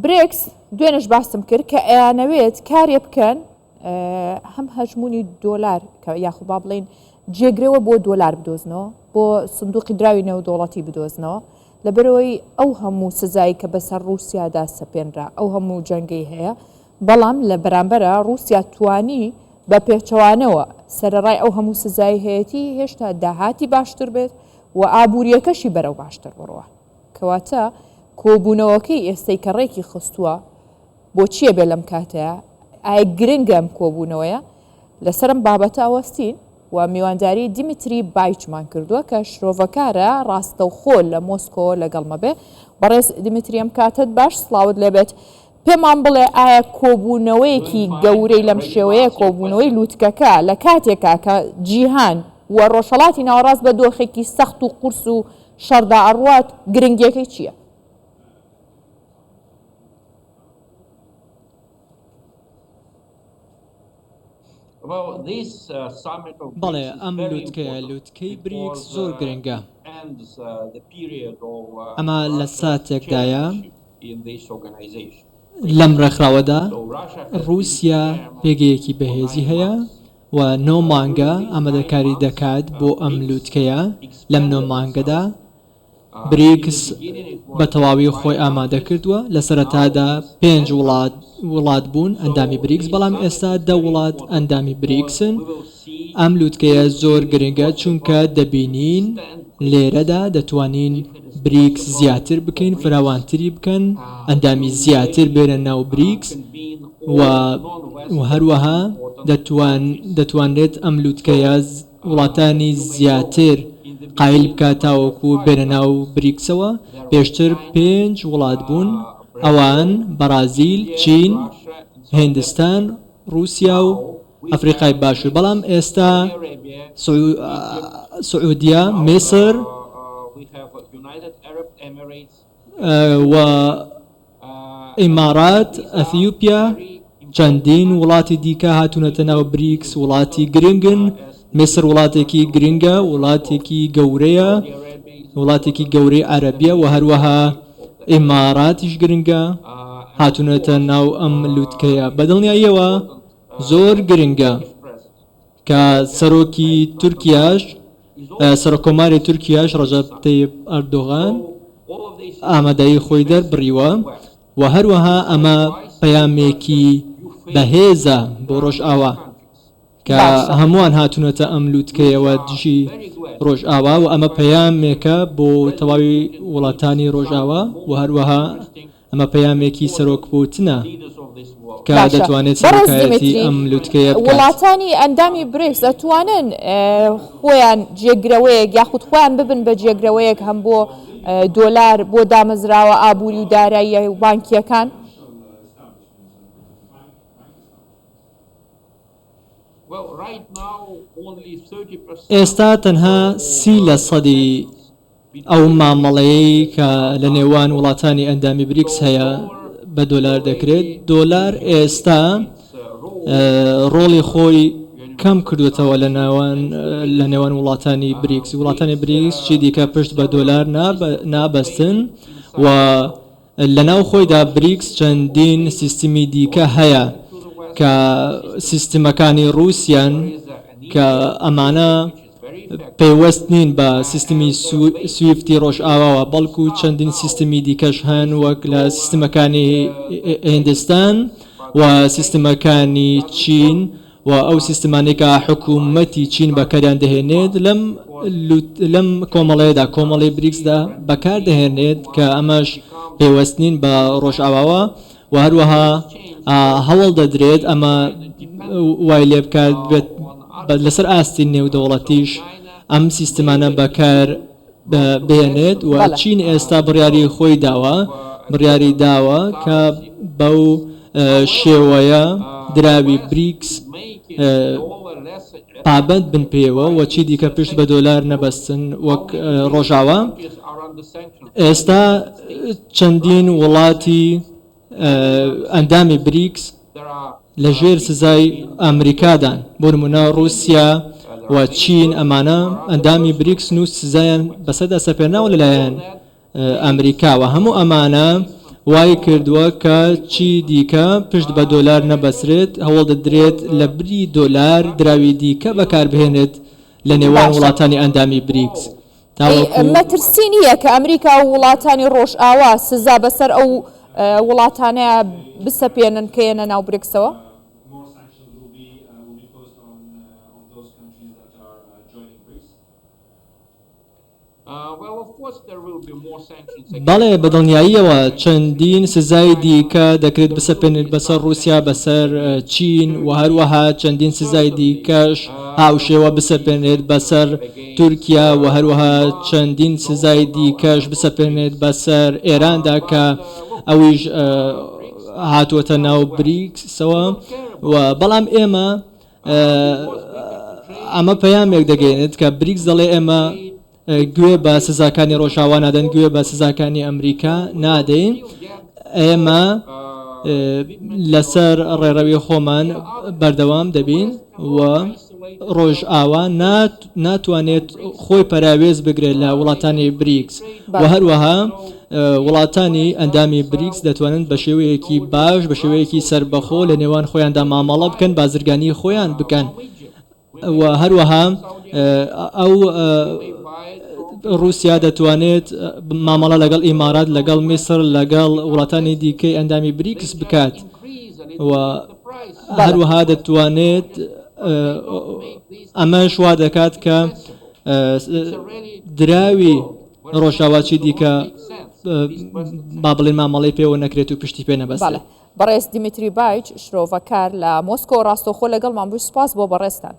برێکس دوێنێش باسم کرد کە ئەیانەوێت کارێ بکەن هەم هەژمونی دۆلار کە یاخو با بڵین جێگرەوە بۆ دۆلار بدۆزنەوە بۆ سندوقی دراوی نێودەوڵەتی بدۆزنەوە لەبەرەوەی ئەو هەموو سزایی کە بەسەر رووسیادا سەپێنرا ئەو هەموو جەنگەی هەیە بەڵام لە بەرامبەرە رووسیا توانی بە پێچەوانەوە سەرەڕای ئەو هەموو سزای هەیەتی هێشتا داهاتی باشتر بێت و ئابووریەکەشی بەرەو باشتر بڕوە. کەواتە کۆبوونەوەکەی ئێستەی کە ڕێکی خستووە بۆچیە بێ لەم کاتەیە؟ ئایا گرنگە ئەم کۆبوونەوەیە؟ لەسەر ئەم بابەتە ئەوەستین و میوانداری دیمیتری بایچمان کردووە کە شرۆڤەکارە ڕاستەوخۆ لە مۆسکۆ لەگەڵمە بێ. بەڕێز دیمیتری ئەم کاتەت باش سڵاوت لێبێت. پێمان بڵێ ئایا کۆبوونەوەیەکی گەورەی لەم شێوەیە کۆبوونەوەی لووتکەکە لە کاتێکا کە جیهان و ڕۆژهەڵاتی ناوەڕاست بە دۆخێکی سەخت و قورس و شەڕدا ئەڕوات گرنگیەکەی چییە؟ بەڵێ ئەم لوتکەیە لوتکەی بریکس زۆر گرنگە. ئەمە لە ساتێکدایە لەم ڕێکخراوەدا ڕووسیا پێگەیەکی بەهێزی هەیە و نۆ مانگە ئامادەکاری دەکات بۆ ئەم لوتکەیە، لەم نۆ مانگەدا بریکس بە تەواوی خۆی ئامادە کردووە، لە سەرەتادا پێنج وڵات وڵات بوون ئەندامی بریکس، بەڵام ئێستا دە وڵات ئەندامی بریکسن، ئەم لوتکەیە زۆر گرنگە چونکە دەبینین لێرەدا دەتوانین بریکس زیاتر بکەین، فراوانتری بکەن، ئەندامی زیاتر بێنە ناو بریکس و هەروەها دەتوانرێت ئەم لوتکەیە وڵاتانی زیاتر قایل بکات تاوەکو بێنە ناو بریکسەوە، پێشتر پێنج وڵات بوون، ئەوان بەڕازیل، چین، هیندستان، ڕووسیا و ئەفریقای باشوور، بەڵام ئێستا سعودیە، میسر و ئیمارات، ئەثیوپیا، چەندین وڵاتی دیکە هاتوونەتە ناو بریکس، وڵاتی گرنگن، میسر وڵاتێکی گرنگە، وڵاتێکی گەورەیە، وڵاتێکی گەورەی عەرەبیە و هەروەها ئیماراتیش گرنگە، هاتوونەتە ناو ئەم لوتکەیە. بەدڵنیاییەوە زۆر گرنگە کە سەرۆکی تورکیاش سەرۆککۆماری تورکیاش ڕەجەب تەیب ئەردۆغان ئامادەیی خۆی دەربڕیوە و هەروەها ئەمە پەیامێکی بەهێزە بۆ ڕۆژئاوا کە هەمووان هاتوونەتە ئەم لووتکەیەوە دژی ڕۆژئاوا و ئەمە پەیامێکە بۆ تەواوی وڵاتانی ڕۆژئاوا و هەروەها ئەمە پەیامێکی سەرۆک پوتنە کە باشە دەتوانێت بەڕێز سەرۆکایەتی دیمیتری ئەم لوتکەیە بکات. وڵاتانی ئەندامی بریکس ئەتوانن خۆیان جێگرەوەیەک یاخود خۆیان ببن بە جێگرەوەیەک هەم بۆ دۆلار بۆ دامەزراوە ئابووری و داراییە و بانکییەکان؟ ئێستا تەنها سی لە سەدی ئەو مامەڵەیەی کە لە نێوان وڵاتانی ئەندامی بریکس هەیە بە دۆلار دەکرێت، دۆلار ئێستا ڕۆڵی خۆی کەم کردوێتەوە لە نێوان لە نێوان وڵاتانی بریکس وڵاتانی بریکس چی دیکە پشت بە دۆلار نابەستن و لەناو خۆیدا بریکس چەندین سیستمی دیکە هەیە کە سیستمەکانی ڕووسیان کە ئەمانە پەیوەست نین بە سیستمی سویفتی ڕۆژئاواوە بەڵکو چەندین سیستمی دیکەش هەن وەک لە سیستمەکانی هیندستان و سیستمەکانی چین و ئەو سیستمانەی کە حکوومەتی چین بەکاریان دەهێنێت لەم لەم کۆمەڵەیەدا کۆمەڵەی بریکسدا بەکار دەهێنێت کە ئەمەش پەیوەست نین بە ڕۆژئاواوە و هەروەها هەوڵ دەدرێت ئەمە وای لێ بکات بێت لەسەر ئاستی نێودەوڵەتیش ئەم سیستمانە بەکار بهێنێت و چین ئێستا بڕیاری خۆی داوە بڕیاری داوە کە بەو شێوەیە دراوی بریکس پابەند بن پێوە و چی دیکە پشت بە دۆلار نەبەستن وەک ڕۆژاوا ئێستا چەندین وڵاتی ئەندامی بریکس لە ژێر سزای ئەمریکادان، بۆ نموونە ڕووسیا و چین ئەمانە ئەندامی بریکسن و سزایان بەسەردا سەپێنراوە لەلایەن ئەمریکاوە، هەموو ئەمانە وای کردووە کە چی دیکە پشت بە دۆلار نەبەسرێت، هەوڵ دەدرێت لە بری دۆلار دراوی دیکە بەکاربهێنرێت لە نێوان باشە. وڵاتانی ئەندامی بریکس ئەی تاوەکو. مەترسی نییە کە ئەمریکا و وڵاتانی ڕۆژئاوا سزا بەسەر ئەو وڵاتانەیا بسەپێنن کە یەنە ناو بریکسەوە؟ بەڵێ بەدڵنیاییەوە چەندین سزای دیکە دەکرێت بسەپێنرێت بەسەر ڕووسیا، بەسەر چین و هەروەها چەندین سزای دیکەش هاوشێوە بسەپێنرێت بەسەر تورکیا و هەروەها چەندین سزای دیکەش بسەپێنرێت بەسەر ئێراندا کە ئەویش هاتووەتە ناو بریکسەوە و بەڵام ئێمە ئەمە پەیامێک دەگەیەنێت کە بریکس دەڵێ ئێمە گوێ بە سزاکانی ڕۆژاوا نادەن، گوێ بە سزاکانی ئەمریکا نادەین، ئێمە لەسەر ڕێڕەوی خۆمان بەردەوام دەبین و ڕۆژاوا ناتوانێت خۆی پەراوێز بگرێت لە وڵاتانی بریکس و هەروەها وڵاتانی ئەندامی بریکس دەتوانن بە شێوەیەکی باش بە شێوەیەکی سەربەخۆ لە نێوان خۆیاندا مامەڵە بکەن بازرگانی خۆیان بکەن و هەروەها ئەو ڕووسیا دەتوانێت مامەڵە لەگەڵ ئیمارات لەگەڵ میسر لەگەڵ وڵاتانی دیکەی ئەندامی بریکس بکات و هەروەها دەتوانێت ئەمەش وا دەکات کە دراوی ڕۆژاوا چی دیکە با بڵێن مامەڵەی پێوە نەکرێت و پشتی پێ نەبەسترێت. بەڕێز دیمیتری بایچ شرۆڤەکار لە مۆسکۆ ڕاستەوخۆ لەگەڵمان بووی سوپاس بۆ بەڕێزتان.